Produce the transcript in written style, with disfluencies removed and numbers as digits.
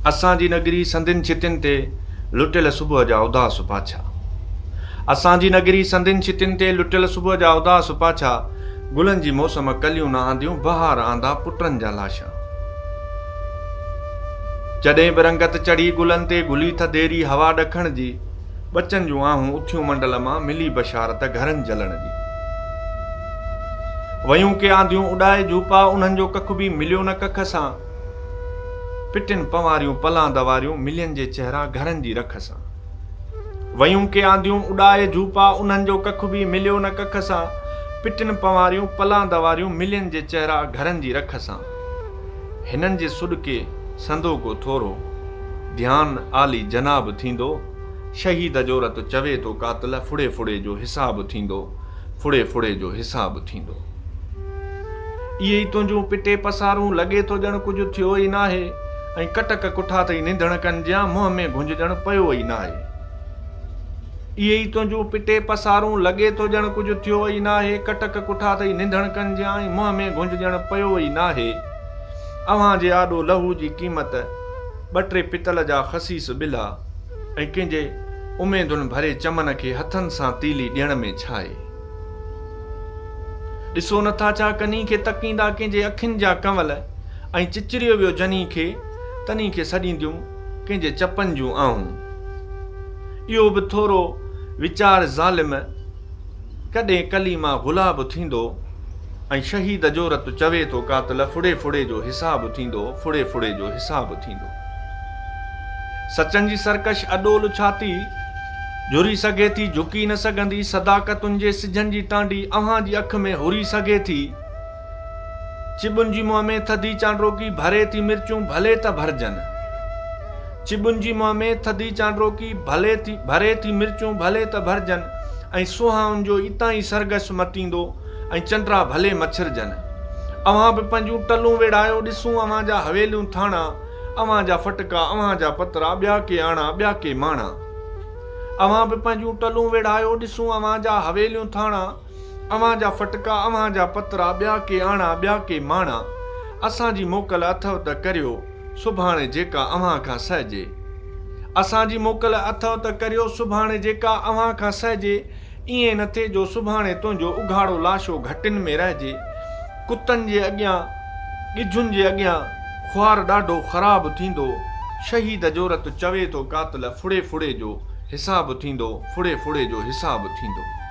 اسان جي نگري سندين ڇتين تي لٽيل صبح جا اداس پاڇا. اسان جي نگري سندين ڇتين تي لٽيل صبح جا اداس پاڇا. گلن جي موسم ڪليون نه آنديون بهار آندا پٽن جا لاشا. جڏهن به رنگت چڙهي گلن تي گهلي ٿڌيري هوا ڏکڻ جي. ٻچن جون آهون اٿيون منڊل مان ملي بشارت گهرن جلڻ جي. ويون ڪي آنڌيون اڏائي جهوپا انهن جو ڪک به مليو نه ڪک سان. پٽين پنواريون پلاند واريون ملين جي چهرا گهرن جي رک سان. ويون ڪي آنڌيون اڏائي جهوپا انهن جو ڪک به مليو نه ڪک سان. پٽين پنواريون پلاند واريون ملين جي چهرا گهرن جي رک سان. هنن جي سڏڪي سندو ڪو ٿورو ڌيان عالي جناب ٿيندو. شهيد جو رت چوي ٿو قاتل ڦڙي ڦڙي جو حساب ٿيندو. ڦڙي ڦڙي جو حساب ٿيندو. اهي ئي تنهنجون پٽي پسارون، لڳي ٿو ڄڻ ڪجهه ٿيو ئي ناهي ۽ ڪٽڪ ڪٺا اٿئي نڌڻڪن جيان منهن ۾ گهنج ڄڻ پيو ئي ناهي. اهي ئي تنهنجون پٽي پسارون، لڳي ٿو ڄڻ ڪجهه ٿيو ئي ناهي، ڪٽڪ ڪٺا اٿئي نڌڻڪن جيان ۽ منهن ۾ گهنج ڄڻ پيو ئي ناهي. اوهان جي آڏو لهو جي قيمت ٻه ٽي پتل جا خسيس ٻلها ۽ ڪنهن جي اميدن ڀري چمن کي هٿن سان تيلي ڏيڻ ۾ ڇاهي؟ ڏسو نه ٿا ڇا ڪني کي تڪيندا ڪنهن جي اکين جا ڪنول ۽ چچريو ويو جني کي تني کي سڏينديون ڪنهن جي چپن جون آهون. اهو به ٿورو ويچار ظالم ڪڏهن ڪلي مان گلاب ٿيندو ۽ شهيد جو رت چوي ٿو قاتل ڦڙي ڦڙي جو حساب ٿيندو ڦڙي ڦڙي جو حساب ٿيندو. سچن جي سرڪش اڏول ڇاتي جهري سگهي ٿي جهڪي نه سگهندي صداقتن جي سجهن جي ٽانڊي اوهان جي اک ۾ هري سگهي ٿي چٻن جي منهن ۾ ٿڌي چانڊروڪي ڀري ٿي مرچون ڀلي ته ڀرجن چٻن جي منهن ۾ ٿڌي چانڊروڪي ڀلي ٿي ڀري ٿي مرچون ڀلي ته ڀرجن ۽ سونهائن جو اتان ئي سرگس متيندو ۽ چنڊرا ڀلي مڇرجن اوهان به پنهنجون ٽلون ويڙهايو ڏسون اوهان جا حويليون ٿاڻا اوهان جا ڦٽڪا اوهان جا پترا ٻيا ڪي آڻا ٻيا ڪي ماڻا اوهان به پنهنجون ٽلون ويڙهايو ڏسون اوهان جا حويليون ٿاڻا اوهان جا ڦٽڪا اوهان جا پترا ٻيا ڪي آڻا ٻيا ڪي ماڻا اسان جي موڪل اٿئو ته ڪريو سڀاڻي جيڪا اوهان کان سهجي اسان جي موڪل اٿئو ته ڪريو سڀاڻي جيڪا اوهان کان سهجي ائين نه ٿئي جو سڀاڻي تنهنجو اگهاڙو لاشو گهٽين ۾ رهجي ڪتن جي اڳيان ڳجهن جي اڳيان خوار ڏاڍو خراب ٿيندو شهيد جو رت چوي ٿو قاتل ڦڙي ڦڙي جو حساب ٿيندو ڦڙي ڦڙي جو حساب ٿيندو.